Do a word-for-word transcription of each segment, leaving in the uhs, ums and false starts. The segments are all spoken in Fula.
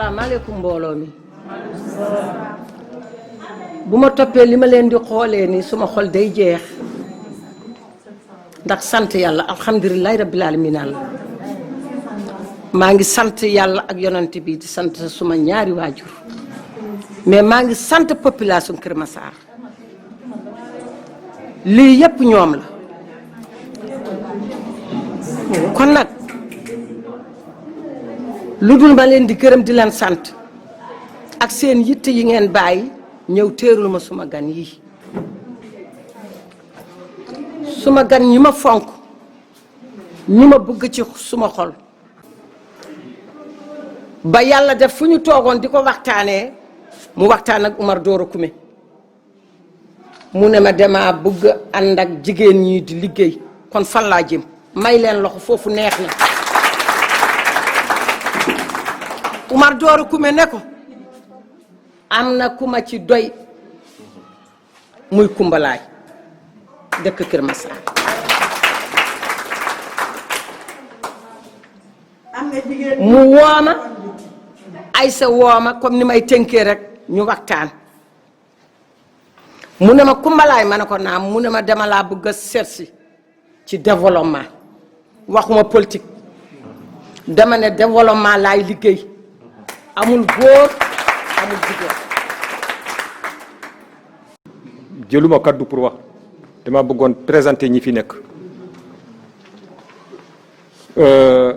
Asalaamaaleykum mbooloo mi. Bu ma toppee li ma leen di xoolee ni, suma xol day jeex. Ndax sant Yàlla, alhamdulillahi rabbil alamin. Maa ngi sant Yàlla ak yonent bi, di sant suma ñaari waajur. Mais maa ngi sant population Kër Massar. Lii yépp ñoom la. Kon nag, lu dul ma leen di gërëm, di leen sant, ak seen yitte yi ngeen bàyyi, ñëw teerul ma suma gan yi. Suma gan ñi ma fonk, ñi ma bëgg ci suma xol. Ba Yàlla def fu ñu toogoon di ko waxtaanee, mu waxtaan ak Umar Dooro Kume. Mu ne ma, dama bëgg ànd ak jigéen ñi di liggéey. Kon fan laa jëm? May leen loxo, foofu neex na. Umar Dooro Kume ne ko, am na ku ma ci doy, muy Kumbalaay, dëkk Kër Massar. Mu wooma, Aysa wooma, comme ni may tënkee rek, ñu waxtaan. Mu ne ma, Kumbalaay, ma ne ko naam. Mu ne ma, dama laa bëgg a seetsi ci développement. Waxuma politique, dama ne développement laay liggéey. Amul góor, amul jigéen. Jëluma kaddu pour wax, dama bëggoon présenter ñi fi nekk. Euh,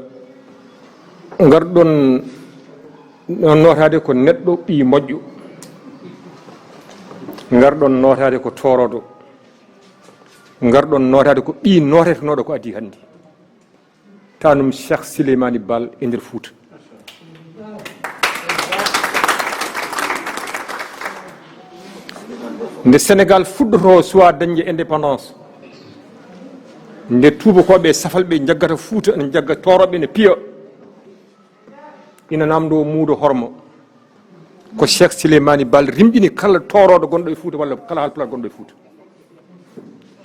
ngarɗon nootaade ko neɗɗo ɓii moƴƴo, ngarɗon nootaade ko tooroodo, ngarɗon nootaade ko ɓii nootetenooɗo ko adii hannde. Tanum Cheikh Sileymani Bal e nder Fuuta. Nde Senegal fuɗɗotoo suwaa dañde indépendance, nde tuubakooɓe e safalɓe njaggata Fuuta, ene njagga toorooɓe, ene piya, ina naamndoo muudo hormo. Ko Cheikh Sileymani Bal rimɗini kala toorooɗo gonɗo e Fuuta walla kala Haalpulaar gonɗo e Fuuta.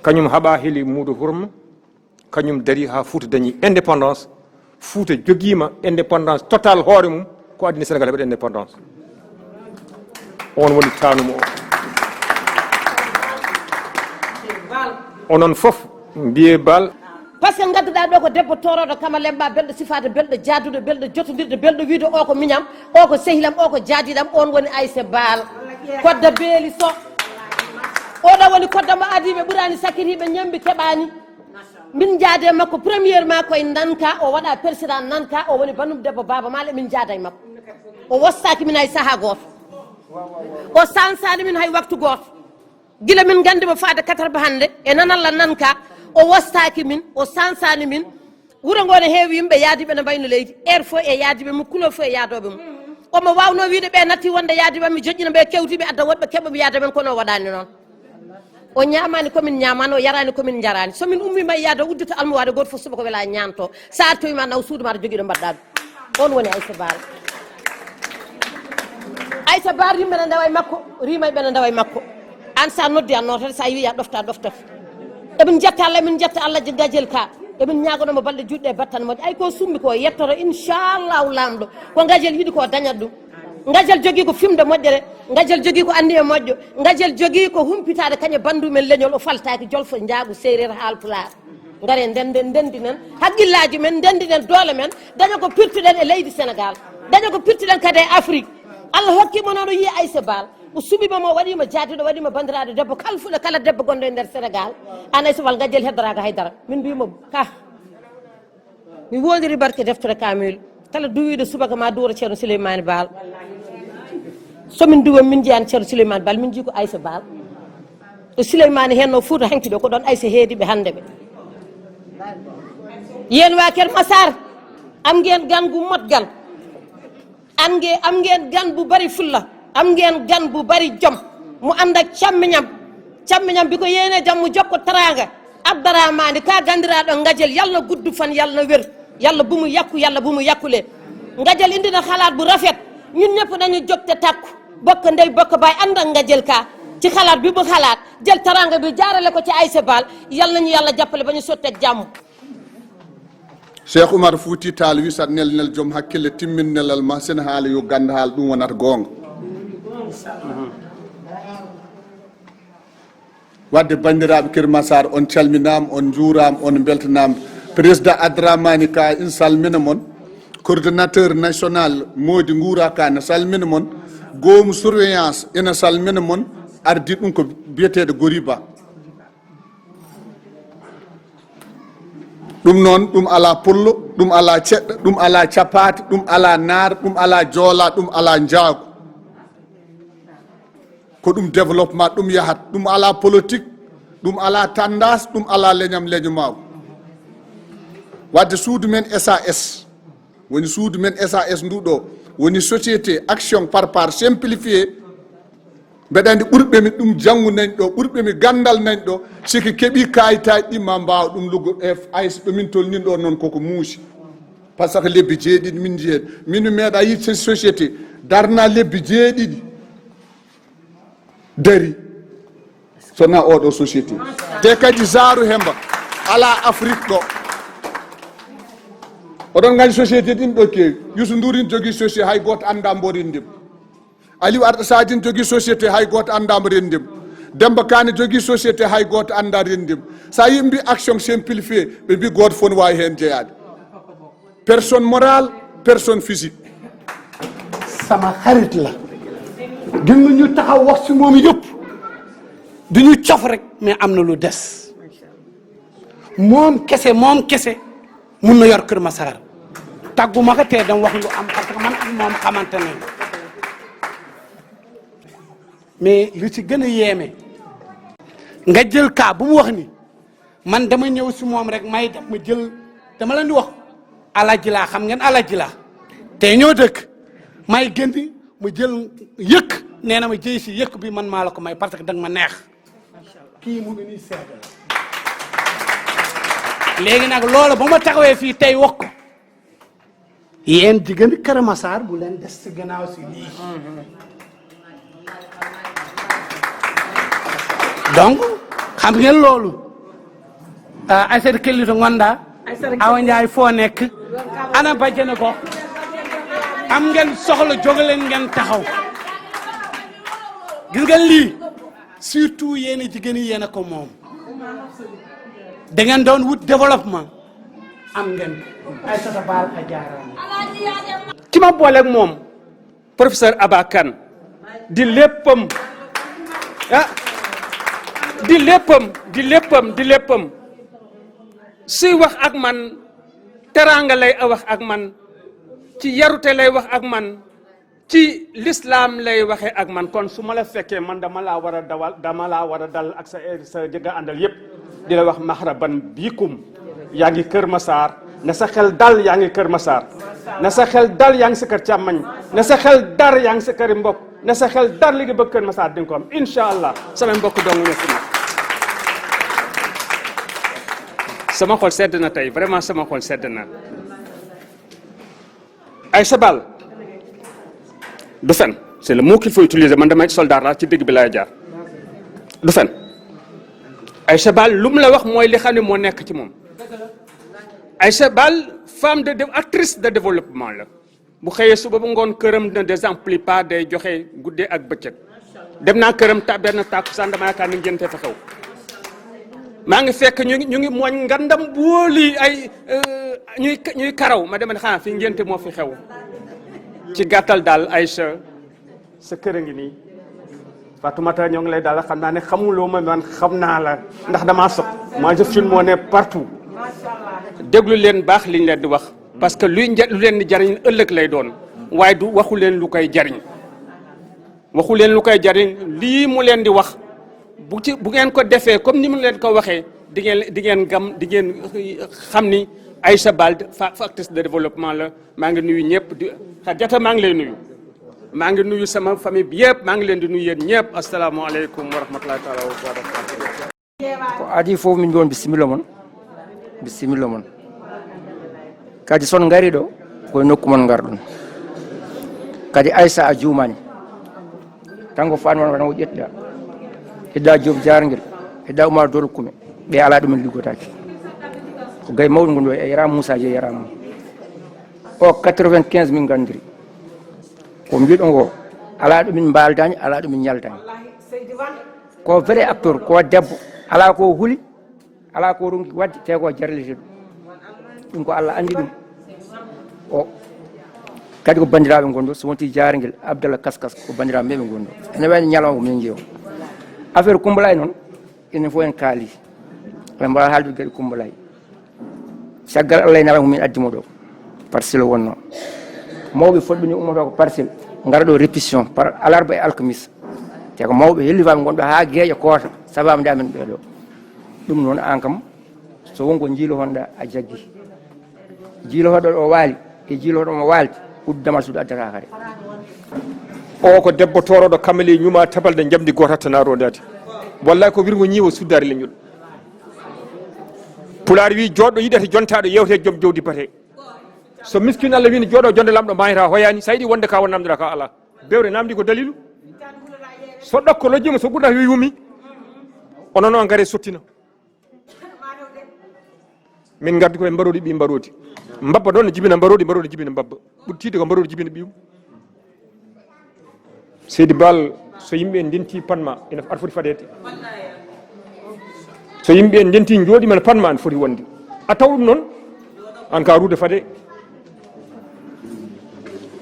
Kañum haɓaa heli muudo hormo. Kañum darii haa Fuuta dañi indépendance. Fuuta jogiima indépendance total hoore mum. Ko addi Senegal heɓata indépendance. On woni tanum o. Onon fof mbiye Bal. Parce que ngadduɗaa ɗo ko debbo toorooɗo, kama lemba, belɗo sifaade, belɗo jaadude, belɗo jotondirde, belɗo wiide o ko miñam, o ko sehilam, o ko jaadiɗam, on woni Aysa Bal. Kodda beeli so. Oɗo woni kodda mo adii, ɓe ɓuraani sakkitiiɓe, ñambi keɓaani. Min njaade makko premièrement koye Nanka, o waɗa président Nanka, o woni banum debbo Baaba Maal, min njaada e makko. O wostaaki min hay sahaa gooto. O sansaani min hay waktu gooto. Gila min nganndi mo faade katarba hannde, e nanalla Nanka, o wostaaki min, o sansaani min. Wuro ngo ne heewi yimɓe yaadiiɓe no mbayno leydi. Heure fof e yaadiiɓe mum, kulo fof e yaadooɓe mum. Omo waawnoo wiide ɓe natti wonde yaadiiɓe am, mi joƴƴina ɓe, kewti ɓe, adda woɗɓe keɓa mi yaada men, kono o waɗaani noon. O ñaamaani ko min ñaamaani, o yaraani ko min njaraani. So min ummiima e yaade, o uddita almuwaade gooto fof suba ko wela ñaanto. So a artoyi ma naw suudu ma, aɗa jogii ɗo mbaɗɗa ɗum. On woni Aysa Bal. Aysa Bal, yimɓe ne ndewa e makko, riima e ɓe ne ndewa e makko. Aan so a noddi a nootat, so a yiwi a ɗofta a ɗoftat. Emin njetta Allah, emin njetta Allah je Gajel ka. Emin ñaagono mo balɗe juutɗe e battane moƴƴe. Ay ko summi ko yettoto inchallahu laamɗo. Ko Gajel yiɗi ko dañat ɗum. Gajel jogii ko fimde moƴƴere, Gajel jogii ko anniya moƴƴo, Gajel jogii ko humpitaade kañe banndu men leñol, o faltaaki jolfo njaago seereer haalpulaar. Ngare ndenden, ndenndinen haqqillaaji men, ndenndinen doole men, daña ko pirtuɗen e leydi Senegaal, daña ko pirtuɗen kadi e Afrik. Allah hokkii mo noon, o yii Aysa Bal, o suɓii mo, mo waɗii mo jaadiiɗo, waɗii mo banndiraaɗo debbo kala fuɗo, kala debbo gonɗo e nder Senegaal. Aan Aysa Bal, Gajel heddoraaka hay dara. Min mbii mo ka. Mi woodiri barke deftere kaamil. Kala duwiiɗo subaka ma duworo Ceerno Suleymaani Baal. So min duwa min njiyaani Ceerno Suleymaani Baal, min njii ko Aysa Baal. Ɗo Suleymaani heen no Fuuta hanki ɗo, ko ɗoon Aysa heedi ɓe hannde ɓe. Yéen waa Kër Massar, am ngeen gan gu mot gan. Am ngeen, am ngeen gan bu bari fulla, am ngeen gan bu bari jom, mu ànd ak càmmiñam. Càmmiñam bi ko yéene jàmm, mu jox ko teraanga. Abdaraamaani ka ganndiraaɗo Ngajel, yal na gudd fan, yal na wér, yàlla bu mu yàqu, yàlla bu mu yàqule. Ngajel indi na xalaat bu rafet, ñun ñëpp nañu jóg te takku, bokk ndey bokk baay, ànd ak Ngajel ka ci xalaat bi mu xalaat, jël teraanga bi jaarale ko ci Aysa Baal. Yal nañu yàlla jàppale ba ñu sotti ak jàmm. Cheikh Oumar Fouti Tall wi, saɗa nel nel joom hakkille, timmin nelal ma, sene haala yo gannde haala, ɗum wonata goonga. Wadde banndiraaɓe Kër Massar, on calminaama, on njuuraama, on mbeltanaama. Président Adramani Ka ina salmina mon, coordonnateur national Moodi Nguura Ka ina salmina mon, goomu surveillance ina salmina mon, ardi ɗum ko biyeteeɗo Goriba. Ɗum noon, ɗum alaa pullo, ɗum alaa ceɗɗo, ɗum alaa capaati, ɗum alaa naar, ɗum alaa joola, ɗum alaa njaago. Ko ɗum développement, ɗum yahat, ɗum alaa politique, ɗum alaa tendance, ɗum alaa leñam leñumaagu. Wadde suudu men S A S, woni suudu men S A S ndu ɗo, woni société action par part simplifiée. Mbeɗa anndi ɓurɓe mi ɗum janngu nani ɗo, ɓurɓe mi ganndal nani ɗo, siki keɓi kayitaaji ɗi ma mbaawa ɗum luggo. E ay so ɗo min tolnin ɗo noon koko muusi. Par ce que lebbi jeeɗiɗi min njiyen. Min mi meeɗa yiɗ so société darna lebbi jeeɗiɗi dari. So na oɗo société. Te kadi Zaaru Hemba, alaa Afrique ɗo. Oɗon nganndi société ɗin ɗo keewi. Youssou Ndour in jogii société, hay gooto annda mbo renndimo. Aliou Arta Sadine jogii société, hay gooto annda mbo renndimo. Demba Kane jogii société, hay gooto annda renndimo. So a yimɓe mbi action simplifiée, ɓe mbi gooto fof ne waawi heen jeyaade. Personne morale, personne physique. Sama xarit la. Gis nga ñu taxaw wax si moom yëpp. Du ñu cof rek, mais am na lu des. Moom kese, moom kese mun na yor Kër Massar. Tàgguma ko te dama wax lu am, parce que man ak moom xamante nañ. Mais lu ci gën a yéeme, nga jël cas bu mu wax ni, man dama ñëw si moom rek, may dem ma jël, dama leen di wax, alaaji laa, xam ngeen alaaji laa, te ñoo dëkk, may gën di ma jël yëkk, nee na ma jëy si yëkk bi, man maa la ko may parce que danga ma neex. Kii mu ngi nii seede la. Léegi nag loolu ba ma taxawee fii tey wax ko, yéen jigéen Kër Massar bu leen des ci gannaaw si lii. Donc xam ngeen loolu. Ah, Aïssata Kelly to ngonɗaa, Awa Ndiaye foo nekk, ana bajjene ko? Am ngeen soxla, jóg leen ngeen taxaw. Gis ngeen lii, surtout yéen a jigéen yi, yéen a ko moom. Da ngeen doon wut développement, am ngeen ko. Aïssata Bal a jaaraama. Ki ma booleeg moom, professeur Aba Kane, di léppam, ah, di léppam, di léppam, di léppam. Suy wax ak man, teraanga lay wax ak man, ci yarute lay wax ak man, ci lislaam lay waxee ak man. Kon su ma la fekkee, man dama laa war a dawal, dama laa war a dal ak sa, sa jëgg a àndal yépp, di la wax marhaban bikum. Yaa ngi Kër Massar, na sa xel dal, yaa ngi Kër Massar, na sa xel dal, yaa ngi sa kër càmmañ, na sa xel dar, yaa ngi sa kër mbokk, na sa xel dar, li nga bëgg Kër Massar di nga ko am, incha allah. Sama mbokk dong ñoo fi nekk. Sama xol sedd na tey, vraiment sama xol sedd na. Aïssa Bal du fen, c'est le mot qu'il faut utiliser. Man damay soldat la, ci digg bi laay jaar. Du fen. Aïssa Bal lu mu la wax mooy li xam ne moo nekk ci moom. Aïssa Bal, femme de, de actrice de développement la. Bu xëyee suba ba ngoon, këram ne désemplit pas, day joxe guddee ak bëccëg. Dem naa këram ta benn tàkkusaan, dama yaakaar ni ngénte fa xew. Maa ngi fekk ñu ngi, ñu ngi mooñ ngandam booli ay, euh, ñuy, ñuy karaw. Ma dema ne xanaa fi ngénte moo fi xew. Ci gàttal daal, Aïssa, sa kër a ngi nii. Fatoumata, ñoo ngi lay dalal. Xam naa ne xamuloo ma, man xam naa la, ndax damaa sob. Moi, je filme, on est partout. Déglu leen baax liñ leen di wax, parce que luy nja-, lu leen di jariñ ëllëg lay doon, waaye du waxu leen lu koy jariñ. Waxu leen lu koy jariñ. Lii mu leen di wax, bu ci, bu ngeen ko defee comme ni mu leen ko waxee, di ngeen, di ngeen gam, di ngeen xam ni Aïssa Bal fa, factrice de développement la. Maa ngi nuyu ñëpp. Di, Khadijata, maa ngi lay nuyu. Maa ngi nuyu sama famille bi yëpp, maa ngi leen di nuyu yéen ñëpp. Asalaamaaleykum wa rahmatulahi taala wa barakatuh. Ko adii fof, min mbiy on bisimilla mon, bisimilla mon. Kadi so on ngarii ɗo, ko e nokku mon ngarɗon. Kadi Aïssa a juumaani. Tan ko faami won wona o ƴettuɗaa. Hedda Diop Jarngel, hedda Oumar Doro Kume. Ɓe alaa ɗumen liggotaake. Ko gay mawɗo ngon ɗo, a yaraama Moussa Dieng, a yaraama. O quatre-vingt-quinze min nganndiri. Ko mbiɗo ngo, alaa ɗo min mbaaldani, alaa ɗo min ñaldani. Ko vrai acteur, ko debbo, alaa ko huli, alaa ko ronki waɗde, te ko jarliteɗo. Ɗum ko Allah anndi ɗum. O kadi ko banndiraaɓe ngon ɗo, so wonti jaarngel Abdallah Kaskas, ko banndiraaɓe men ɓe ngon ɗo. Ene wayno ñalawma ko minen njeewa. Affaire Kumba Laay noon, enen fof en kaali. En mbaawa haaldude gaɗi Kumba Laay. Caggal Allah e nelaɗo min addi mo ɗo. Parcelle wonno. Mawɓe fotɓe ni ummoto ko parcelle. Ngara ɗo répétition par alarba e alkamisa. Te ko mawɓe hellifaaɓe ngonɗo haa geeƴa koota. Sababu nde amen ɓeɗo. Ɗum noon an kam, so won ko jiilotonɗa a jaggi. Jiilotoɗo o waali, e jiilotoɗo mo waalde, uddu damal suudu addata kare. O ko debbo tooroɗo kamale ñuma tabalde njamndi goota tana rondaade. Wallahi ko wirgo ñiiwo suddaare leñol. Pulaar wi joɗɗo yiɗata jontaɗo yewte joom jawdi bate. So miskin Allah wini joɗo jonde lamɗo mayata hoyani, sa yiɗi wonde ka won namdata ka ala. Bewre namdi ko dalilu. So ɗokko lojjima so ɓurɗa yo yumi. Onon on gare sottina. Min ngardi ko e mbaroɗi ɓi mbaroɗi. Mbabba ɗon ne jibina mbaroɗi, mbaroɗi jibina mbabba. Ɓurtiide ko mbaroɗi jibina ɓiyum. Seydi Baal, so yimɓe en ndenti panma, ina aɗa foti fadeede. So yimɓe en ndenti njooɗima no panma, aɗa foti wonde. A taw ɗum noon, an ka ruude fade.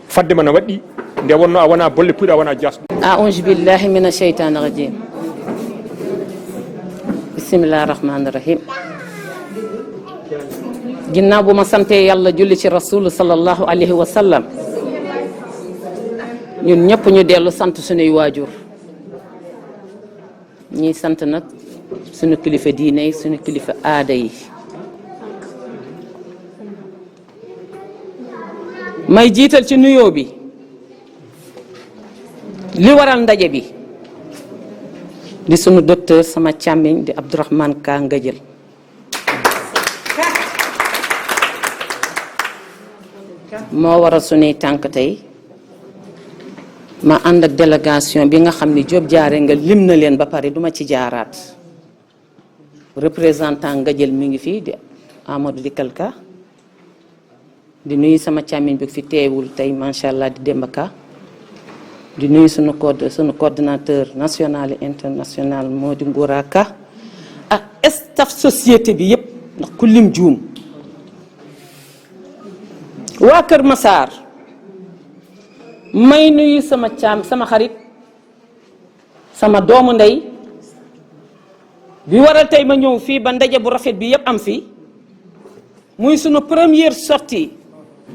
Fadde mana waɗɗi, nde wonno a wona bolle puyɗo, a wona jasɗo. أعوذ بالله من الشيطان الرجيم. بسم الله الرحمن الرحيم. Ginnaaw bu ma sante Yàlla, julli ci Rasul sallallahu alayhi wa sallam, ñun ñëpp ñu dellu sant suñuy waajur. Ñuy sant nag suñu kilifa diine yi, suñu kilifa aada yi. May jiital ci nuyoo bi li waral ndaje bi, di sunu docteur, sama càmmiñ, di Abdourahmane Ka Ngadiel. Moo waral sunuy tànk tey. Ma ànd ak délégation bi nga xam ni Diop Diaré nga lim na leen ba pare, duma ci jaaraat. Représentant Ngadiel mi ngi fii, di Amadou Dikal Ka. Di nuyu sama càmmiñ bi fi teewul tey, macha Allah, di Demba Ka. Di nuyu sunu coord-, sunu coordinateur national et international, Mody Ngoura Ka. Ak staff société bi yépp, ndax ku lim juum. Waa Kër Massar, may nuyu sama càmm-, sama xarit, sama doomu ndey, bi waral tey ma ñëw fii ba ndaje bu rafet bi yépp am fii. Muy sunu première sortie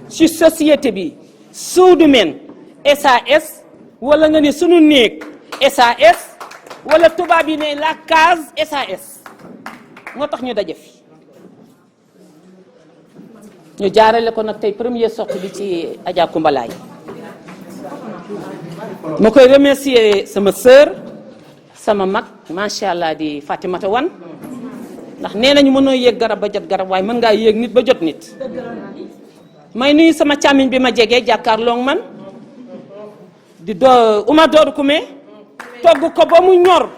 ci société bi, Suudu Men S A S, wala nga ne sunu néeg S A S, wala tubaab yi ne la case S A S. Moo tax ñu daje fi. Ñu jaarale ko nag tey première sortie bi ci Adja Koumba Laye. Ma koy remercier sama sœur, sama mag, macha Allah, di Fatimata Wan. Ndax nee nañu mënoo yéeg garab ba jot garab, waaye mën ngaa yéeg nit ba jot nit. May nuyu sama càmmiñ bi ma jege, jàkkaarloog man, di do Oumar Dodou Koumé, togg ko ba mu ñor.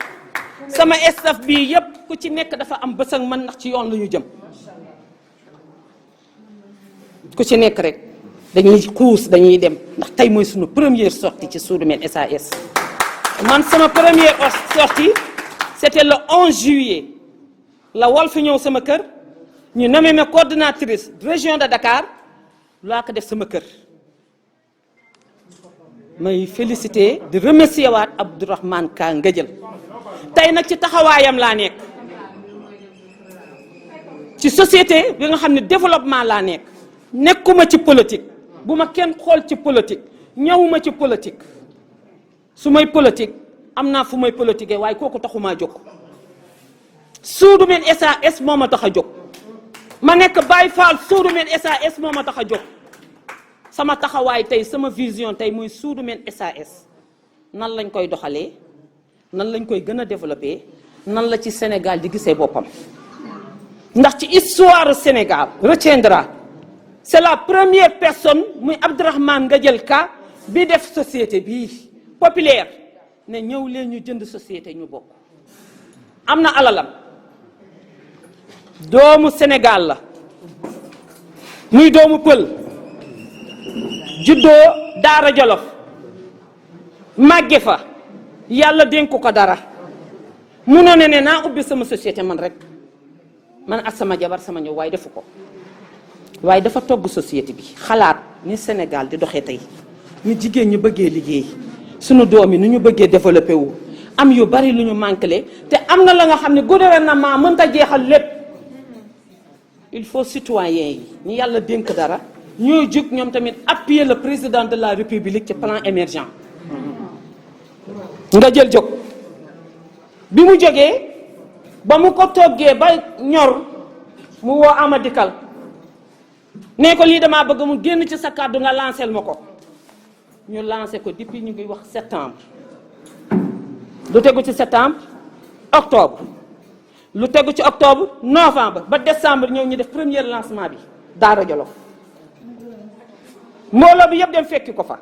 Sama staff bi yépp, ku ci nekk dafa am bés ak man, ndax ci yoon la ñu jëm. Ku ci nekk rek, dañuy xuus, dañuy dem, ndax tey mooy sunu première sortie ci Suudu Men S A S. Man, sama première os-, sortie, c'était le onze juillet. La Walf ñëw sama kër, ñu nommé ma coordinatrice région de Dakar, laa ko def sama kër. May féliciter, di remercier waat Abdourahmane Ka Ngadiel. Tey nag ci taxawaayam laa nekk. Ci société bi nga xam ne développement laa nekk. Nekkuma ci politique. Bu ma kenn xool ci politique. Ñëwuma ci politique. Su may politique, am naa fu may politiquer, waaye kooku taxumaa jóg. Suudu Men S A S moo ma tax a jóg. Ma nekk Baye Fall, Suudu Men S A S moo ma tax a jóg. Sama taxawaay tey, sama vision tey mooy Suudu Men S A S. Nan lañ koy doxalee, nan lañ koy gën a développer, nan la ci Sénégal di gisee boppam. Ndax ci histoire Sénégal retiendra, c'est la première personne, muy Abdourahmane Ngadiel Ka, bi def société bii populaire, ne ñëw leen ñu jënd société ñu bokk. Am na alalam, doomu Sénégal la, Muy doomu pël, juddoo Daara Jolof, màgge fa, Yàlla dénk ko dara. Munoon na ne naa ubbi sama société man rek, man ak sama jabar, sama ñëw, waaye defu ko. Waaye dafa togg société bi, xalaat ni Sénégal di doxee tey, ni jigéen ñu bëggee liggéey, sunu doom yi nu ñu bëggee développé wu, am yu bari lu ñu manqué, te am na la nga xam ne gouvernement mënta jeexal lépp. Il faut citoyens yi ñu Yàlla dénk dara, ñoo jóg ñoom tamit appuyer le président de la République ci plan émergent. Nga jël jóg, bi mu jógee, ba mu ko toggee ba ñor, mu woo Amadou Kal, ne ko lii damaa bëgg mu génn ci sa kàddu, nga lancel ma ko. Ñu lancé ko depuis, ñu ngi wax septembre. Lu tegu ci septembre, octobre. Lu tegu ci octobre, novembre, ba décembre ñëw, ñu def premier lancement bi Daara Jolof. Mbooloo bi yëpp dem fekki ko fa.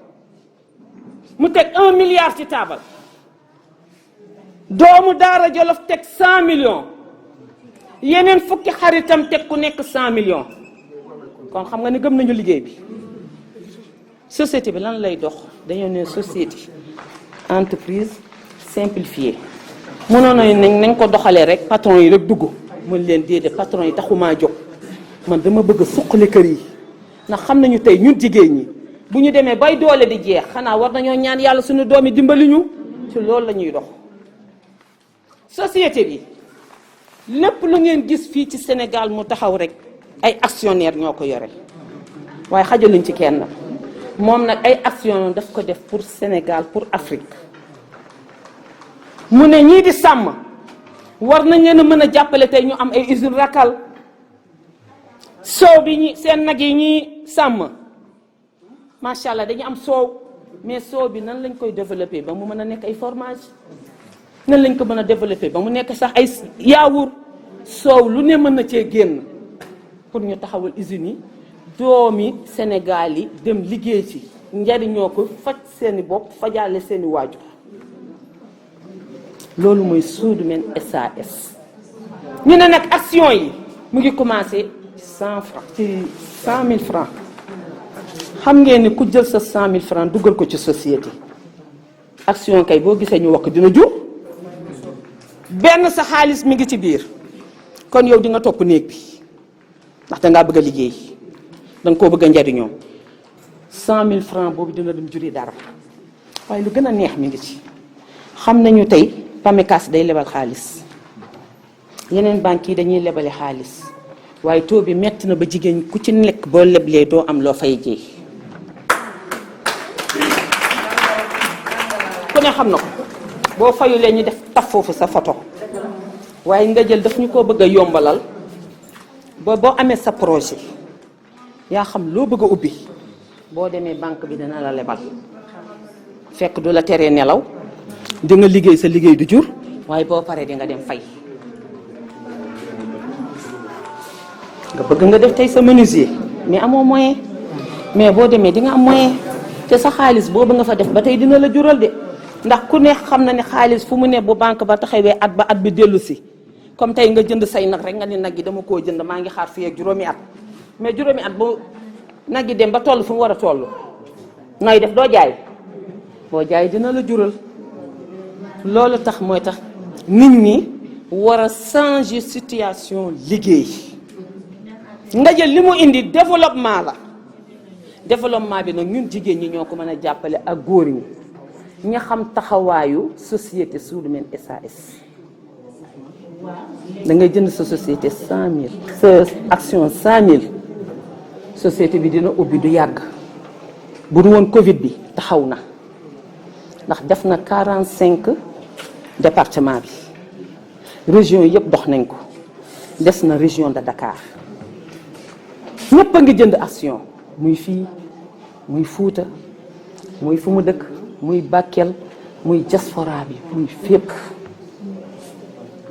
Mu teg un milliard ci taabal. Doomu Daara Jolof teg cent millions. Yeneen fukki xaritam teg ku nekk cent millions. Kon xam nga ni gëm nañu liggéey bi. Société bi lan lay dox? Dañoo ne société, entreprise simplifiée. Mënoon nañ, nañ ko doxalee rek, patron yi rek dugg. Mën leen, déedéet, patron yi taxumaa jóg. Man dama bëgg a suqali kër yi, ndax xam nañu tey ñun jigéen ñi, bu ñu demee bay doole di jeex, xanaa war nañoo ñaan Yàlla suñu doom yi dimbali ñu. Ci loolu la ñuy dox. Société bi, lépp lu ngeen gis fii ci Sénégal mu taxaw rek, ay actionnaire ñoo ko yore, waaye xajaluñ ci kenn. Moom nag, ay action daf ko def pour Sénégal, pour Afrique. Mu ne ñii di sàmm, war nañ leen a mën a jàppale tey, ñu am ay usine rakal. Soow bi ñi, seen nag yi ñuy sàmm, macha Allah, dañu am soow, mais soow bi nan lañ koy développé ba mu mën a nekk ay fromage? Nan lañ ko mën a développé ba mu nekk sax ay yaourt? Soow lu ne mën na cee génn. Pour ñu taxawal usines yi, doomi Sénégal yi dem liggéey ci, njariñoo ko, faj seeni bopp, fajaale seeni waajur. Loolu mooy Suudumen S A S. Ñu ne nag, action yi mu ngi commencé ci cent francs, ci cent mille francs. Xam ngeen ni ku jël sa cent mille francs dugal ko ci société, action kay, boo gisee ñu wax ko, dina jur. Benn, sa xaalis mi ngi ci biir, kon yow di nga topp néeg bi, ndax dangaa bëgg a liggéey, danga koo bëgg a njariñoo. Cent mille francs boobu dina dem juri dara. Waaye lu gën a neex mi ngi ci. Xam nañu tey, Pamecas day lebal xaalis, yeneen banques yi dañuy lebale xaalis, waaye taux bi metti na ba jigéen ku ci nekk, boo leblee doo am loo fay jee. Ku ne xam na ko, boo fayulee ñu def taf foofu sa photo. Waaye nga jël, daf ñu ko bëgg a yombalal ba boo amee sa projet, yaa xam loo bëgg a ubbi, boo demee, banque bi dina la lebal, fekk du la teree nelaw, di nga liggéey, sa liggéey du jur, waaye boo paree di nga dem fay. Nga bëgg nga def tey sa menuisier, mais amoo moyen, mais boo demee di nga am moyen, te sa xaalis boobu nga fa def ba tey dina la jural de, ndax ku ne xam na ne xaalis fu mu ne, bu banque ba taxawee at ba at bi dellu si, comme tey nga jënd say nag rek, nga ni nag yi dama koo jënd, maa ngi xaar fii ak juróomi at, mais juróomi at bu nag yi dem ba toll fu mu war a toll, nooy def? Doo jaay? Boo jaay dina la jural. Loolu tax, mooy tax nit ñi war a changer situation liggéey. Nga jël li mu indi, développement la. Développement bi nag, ñun jigéen ñi ñoo ko mën a jàppale ak góor ñi, ñi xam taxawaayu société Suudumen S A S. Da ngay jënd sa société cent mille, sa action cent mille, société bi dina ubbi du yàgg. Bu du woon Covid bi, taxaw na, ndax def na quarante-cinq département bi, région yëpp dox nañ ko, des na région de Dakar. Ñëpp a ngi jënd action, muy fii, muy Fuuta, muy fu mu dëkk, muy Bakel, muy diaspora bi, muy fépp.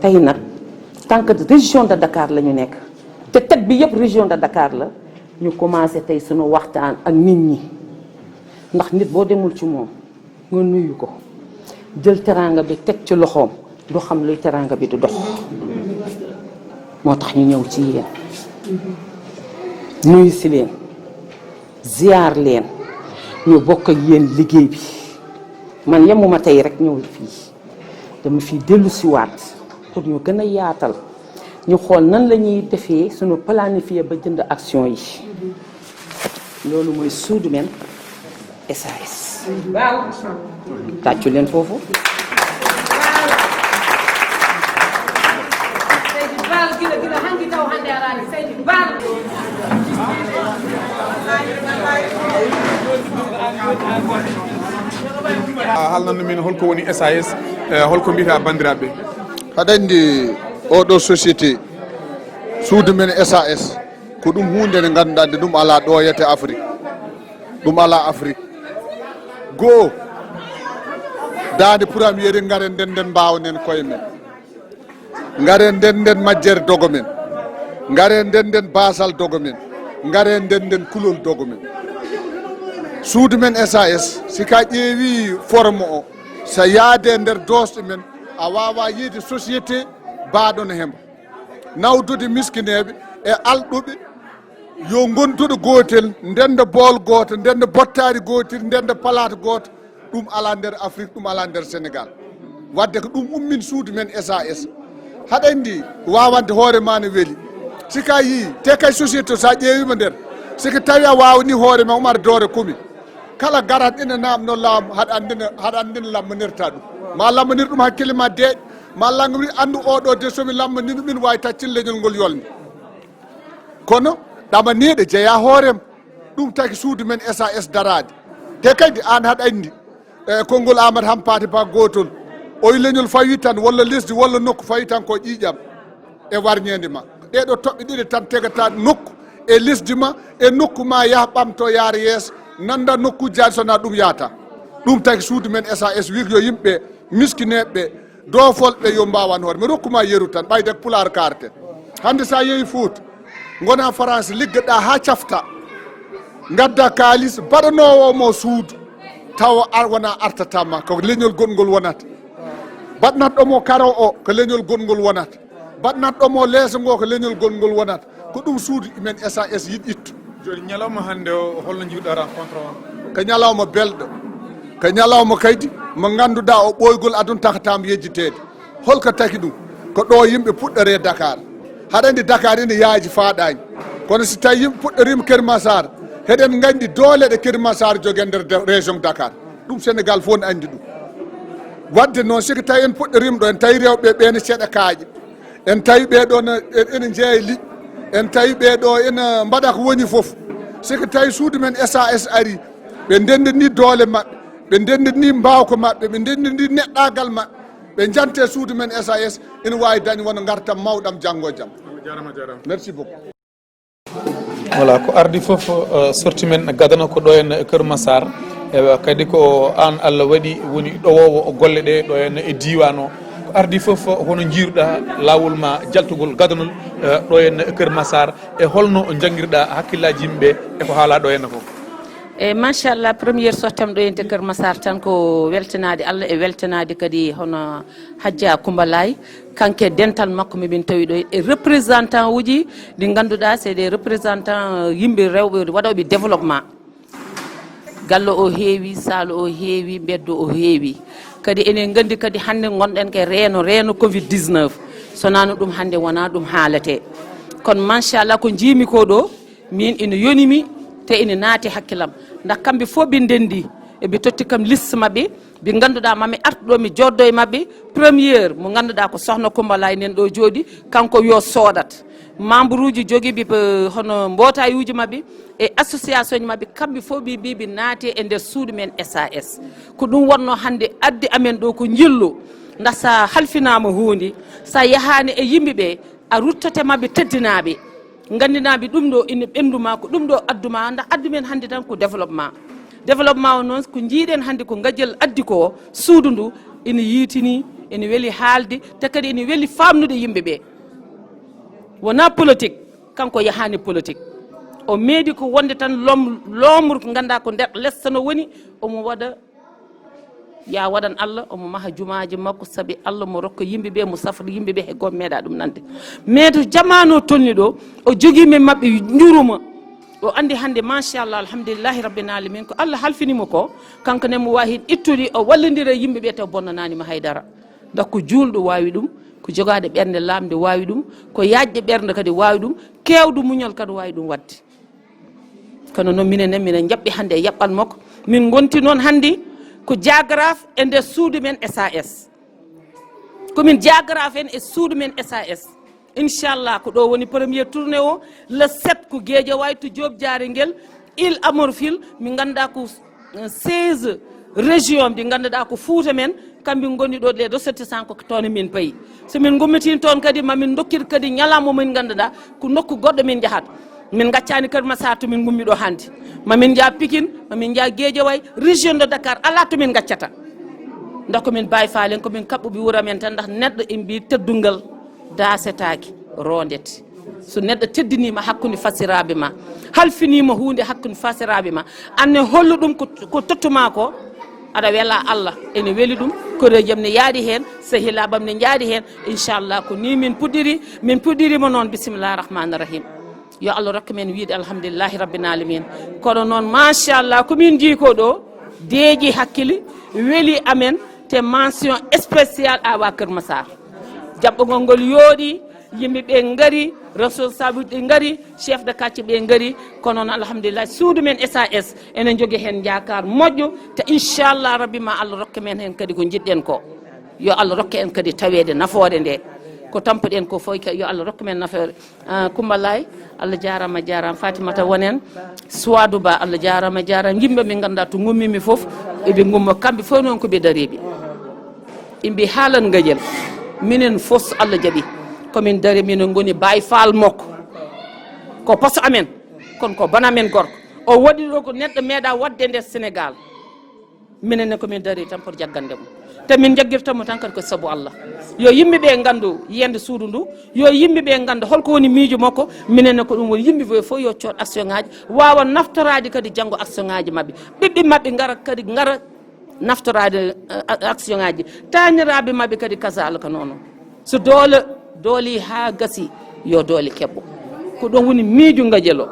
Tey nag, tant que région de Dakar la ñu nekk, te tête bi yëpp région de Dakar la, ñu commencé tey sunu waxtaan ak nit ñi, ndax nit boo demul ci moom, nga nuyu ko, jël teraanga bi teg ci loxoom, du xam luy teraanga bi du dox. Moo tax ñu ñëw ci yéen. Nuyu si leen, ziar leen, ñu bokk ak yéen liggéey bi. Man yemuma tey rek ñëw fii, dama fi dellu si waat pour ñu gën a yaatal, ñu xool nan la ñuy defee suñu planifier ba jënd action yi. Loolu mooy Sud Men S A S. Tàccu leen foofu. A haalnanno min holko woni S A S, e holko mbiyata banndiraaɓe? Haɗa anndi, oɗo société Sud Men S A S, ko ɗum huunde nde ngannduɗaa nde ɗum alaa ɗo yete Afrique. Ɗum alaa Afrique. Goo, daande puraam yeeri, ngaren ndennden mbaawanen koye men. Ngaren ndennden majjere dogo men. Ngaren ndennden baasal dogo men. Ngaren ndennden kulol dogo men. Sud Men S A S, si ka ƴeewi forme o, so yaade nder doosɗe men, a waawa yiide société baaɗo no hemba. Nawdude miskineeɓe e alɗuɓe, yo ngonduɗo gootel, ndenda bool gooto, ndenda bottaari gootel, ndenda palaat gooto. Ɗum alaa nder Afrique, ɗum alaa nder Sénégal. Wadde ko ɗum ummin Sud Men S A S. Haɗa anndi, waawande hoore ma ne weli. Si ka yii, te kay société, so a ƴeewiima nder, si ko tawi a waawni hoore ma, umar doore kumi. Kala garat ina naamno laamu, haɗa anndina, haɗa anndina lammanirta ɗum. Ma lammanir ɗum hakkille ma deeƴ, ma langamri anndu oɗo de, so mi lammanino, min waawi taccin leñol ngol yolnde. Kono ɗamaniiɗo jeya hoorem. Ɗum taki Sud Men S A S daraade. Te kadi aan haɗa anndi, e konngol Aamadu Hampaate Ba gootol, oy leñol fawi tan, walla lesdi, walla nokku fawi tan ko ƴiiƴam e warñeende ma. Ɗee ɗoo toɓɓe ɗiɗi tan tegata nokku e lesdi ma, e nokku ma, yah ɓamto, yaar yeeso, nanda nokkuuji jaaɗi, so na ɗum yahata. Ɗum taki Sud Men S A S wi yo yimɓe miskineeɓe, doofolɓe yo mbaawan hoore. Mi rokkuma yeru tan, ɓayde ko Pulaar kaarten. Hannde so a yehi Fuuta, ngona France, liggoɗa haa cafta, ngadda kaalis, baɗanoowo mo suudu, tawa ar-, wona artata ma, ko leñol goɗngol wonata. Baɗnatɗo mo karo o, ko leñol goɗngol wonata. Baɗnatɗo mo leeso ngo, ko leñol goɗngol wonata. Ko ɗum Sud Men S A S yiɗi ittu. Jooni, ñalawma hannde o, holno njiiruɗaa rencontre o? Ko ñalawma belɗo. Ko ñalawma kadi mo ngannduɗaa o ɓooygol aduna takataama yejjiteede. Holko taki ɗum? Ko ɗo yimɓe puɗɗoree Dakar. Haɗa anndi Dakar ina yaaji, faaɗaani. Kono si tawi yimɓe puɗɗoriima Kër Massar, heɗen nganndi doole ɗe Kër Massar jogii nder de-, région Dakar. Ɗum Sénégal fof ne anndi ɗum. Wadde noon, si ko tawi en puɗɗoriima ɗo, en tawi rewɓe ɓe ne ceɗa kaaƴe. En tawi ɓee ɗoo ne, en, ene njeeya liƴƴi. En tawi ɓee ɗoo ene mbaɗa ko woni fof. Si ko tawi Sud Men S A S ari, ɓe ndenndini doole maɓɓe, ɓe ndenndini mbaawka maɓɓe, ɓe ndenndini neɗɗaagal maɓɓe, ɓe njante Sud Men S A S, ene waawi dañ wona ngartam mawɗam janngo e jam. Merci beaucoup. Voilà, ko ardi fof, eh, sorti men gadano ko ɗo en Kër Massar. Ewa, kadi ko aan Allah waɗi woni ɗowoowo golle ɗe ɗo en e diiwaan o. Ko ardi fof, hono njiiruɗaa laawol ma jaltugol gadanol, eh, ɗo en Kër Massar, e holno njanngirɗaa hakkillaaji yimɓe e ko haalaa ɗo en fof? E machallah, premiére sortie am ɗo e nder Kër Massar tan ko weltanaade Allah e weltanaade kadi hono Hajja Coumba Laye, kanko e dental makko, mimin tawi ɗo e représentant uji ɗi ngannduɗaa c'est des représentants yimɓe rewɓe waɗooɓe développement. Gallo o heewi, saalo o heewi, mbeddo o heewi. Kadi enen nganndi kadi hannde ngonɗen ko e reeno, reeno covid dix-neuf. So wonaa ɗum hannde wonaa ɗum haaletee. Kono machallah ko njiimi ko ɗo, min ina yonimi te ina naati hakkilam. Ndax kamɓe fof ɓe ndenndi, eɓe totti kam liste maɓɓe, ɓe ngannduɗaa mami artu ɗo mi joddo e maɓɓe. Première mo ngannduɗaa ko Sohna Coumba Laye nen ɗo jooɗi, kanko yo soodat. Membre uji jogiiɓe, eh, hono mbootayuuji maɓɓe e association ji maɓɓe, kamɓe fof ɓe mbiiɓe naati e nder Sud Men S A S. Ko ɗum wonnoo hannde addi amen ɗo ko njillu. Ndax sa halfinaama huunde, sa yahaani e yimɓe ɓe, a ruttoto maɓɓe teddinaaɓe. Nganndinaaɓe ɗum ɗo ina ɓenndu ma, ko ɗum ɗo addu ma, ndax addu men hannde tan ko développement. Développement o noon ko njiiɗen hannde ko ngajel addi ko, suudu ndu ina yiitini, ina weli haalde, te kadi ina weli faamnude yimɓe ɓe. Wonaa politique, kanko yahaani politique. O meeɗi ko wonde tan lom-, loomru ko ngannduɗaa ko nder lesta no woni, omo waɗa ya waɗan Allah, omo maha jumaaji makko, sabi Allah mo rokka yimɓe ɓe, mo safra yimɓe ɓe, hay gooto meeɗaa ɗum nande. Mais to jamaanu o tolni ɗo, o jogii men maɓɓe njuruma, O anndi hannde, machallah, alhamdulillahi rabbil alamin, ko Allah halfini mo ko, kanko ne mo waawi heen ittude, o wallondira e yimɓe ɓe taw bonnanaani mo haydara. Ndax ko juulɗo waawi ɗum, ko jogaaɗo ɓernde laaɓnde waawi ɗum, ko yaajɗo ɓernde kadi waawi ɗum, keewɗo muñal kadi waawi ɗum waɗde. Kono noon minen ne, minen njaɓɓi hannde e yaɓɓal makko. Min ngonti noon hannde ko jaagaraaf e nder suudu men S A S. Ko min jaagaraaf en e suudu men S A S. Inchallah, ko ɗo woni premier tournée o, le sept ko Guédiawaye to Diop Diaré ngel, Île à Morphil, min ngannduɗaa ko, eh, seize région ɗi ngannduɗaa ko Fuuta men, kamɓe ngoni ɗo, les ressortissants ko toon min payi. So min ngummitii toon kadi, ma min ndokkir kadi ñalawma min ngannduɗaa ko nokku goɗɗo min njahata. Min ngaccaani Kër Massar to min ngummi ɗo hannde. Ma min njah Pikine, ma min njah Guédiawaye, région de Dakar, alaa to min ngaccata. Ndax ko min Baay Faal en, ko min kaɓɓuɓe wuro men tan, ndax neɗɗo en mbi teddungal daasetaake, roondete. So neɗɗo teddiniima hakkunde fasiraaɓe ma, halfiniima huunde hakkunde fasiraaɓe ma, anne hollu ɗum ko, ko tottuma ko, aɗa wela Allah, ene weli ɗum, koreeji am ne yaadi heen, sehilaaɓe am ne njaadi heen, inchallah, ko ni min puɗɗiri, min puɗɗirima noon, bisimillahi rahmani rahim. Yo Allah rokku men wiide alhamdulillahi rabbil alamin. Kono noon, machallah, ko min njii ko ɗo, deeƴi hakkille, weli amen, te mention spéciale à waa Kër Massar. Jaɓɓogol ngol yooɗi, yimɓe ɓe ngari, responsable ɓe ngari, chef de quartier ɓe ngari, kono noon alhamdulillah, suudu men S A S ene jogii heen njaakaar moƴƴo, te inchallah rabbi ma Allah rokke men heen kadi ko njiɗɗen ko. Yo Allah rokke en kadi taweede nafoore nde. Ko tampuɗen ko fof, yo Allah rokke men nafoore. Ah, Coumba Laye, Allah jaaraama, jaaraama. Fatimata Wonen, Suwadu Ba, Allah jaaraama, jaaraama. Yimɓe min ngannduɗaa to ngummimi fof, eɓe ngumma. Kamɓe fof noon ko ɓe dariiɓe. Ɓe mbi haalan ngajel. Minen fof so Allah jaɓi. Ko min dari, minen ngoni Baay Faal makko. Ko poso amen, kono ko bana men gorko. O waɗi ɗo ko neɗɗo meeɗa waɗde nder Sénégal. Minen ne ko min dari tan pour jaggande mo. Te min jaggirta mo tan kadi ko sabu Allah. Yo yimɓe ɓe nganndu yiyannde suudu ndu, yo yimɓe ɓe nganndu holko woni miijo makko, minen ne ko ɗum woni yimɓe ɓe fof yo cood action ŋaaji, waawa naftoraade kadi janngo action ŋaaji maɓɓe. Ɓiɓɓe maɓɓe ngara kadi ngara naftoraade, eh, action ŋaaji. Taaniraaɓe maɓɓe kadi kazaalika noon. So doole dooli haa gasi, yo doole keɓɓo. Ko ɗum woni miijo ngajel o.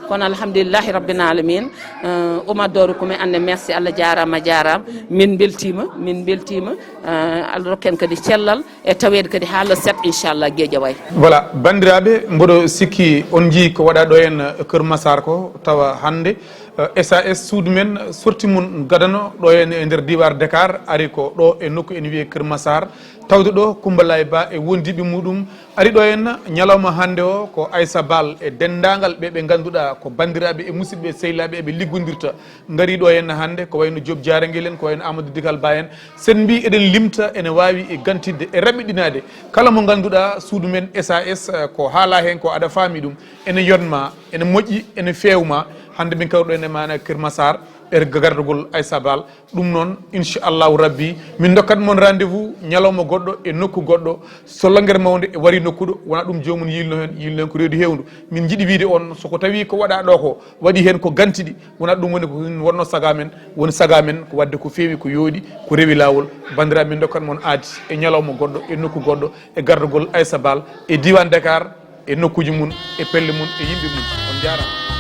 Kono alhamdulillahi rabbil alamin, eh, Oumar Doro Koumé, anne merci, Allah jaaraama, jaaraama. Min mbeltiima, min mbeltiima. Eh, Allah rokken kadi cellal e taweede kadi haa le sept, inchallah, Guédiawaye. Voilà, banndiraaɓe, mboɗo sikki on njii ko waɗa ɗo en, eh, Kër Massar ko, tawa hannde, eh, S A S suudu men sorti mum gadano ɗo en e nder diiwaan Dakar, ari ko ɗo e nokku ene wiyee Kër Massar. Tawde ɗo Coumba Laye Ba e wondiiɓe muɗum ari ɗo en ñalawma hannde o, ko Aissa Bal e denndaangal ɓe ɓe ngannduɗaa ko banndiraaɓe e musidɓe e sehilaaɓe eɓe liggondirta, ngari ɗo en hannde, ko wayno Diop Diarengel en, ko wayno Amadou Digal Ba en. Sen mbi eɗen limta, ene waawi e gantidde e raɓɓiɗinaade kala mo ngannduɗaa suudu men S A S, eh, ko haalaa heen ko aɗa faami ɗum, ene yonma, ene moƴƴi, ene feewma. Hannde min kawruɗo en e maana Kër Massar, e gardagol Aissa Bal. Ɗum noon, inchallahu rabbi, min ndokkat mon rendez-vous ñalawma goɗɗo e nokku goɗɗo. So longere mawnde e wari nokkuɗo, wona ɗum joomum yiilno heen, yiilno heen ko reedu heewndu. Min njiɗi wiide on, so ko tawi ko waɗa ɗo ko, waɗi heen ko gantiɗi, wona ɗum woni ko wonno saga men, woni saga men ko waɗde ko feewi, ko yooɗi, ko rewi laawol. Banndiraaɓe, min ndokkat mon aadi e ñalawma goɗɗo, e nokku goɗɗo, e gardagol Aissa Bal e diiwaan Dakar, e nokkuuji mum, e pelle mum, e yimɓe mum. On njaaraama.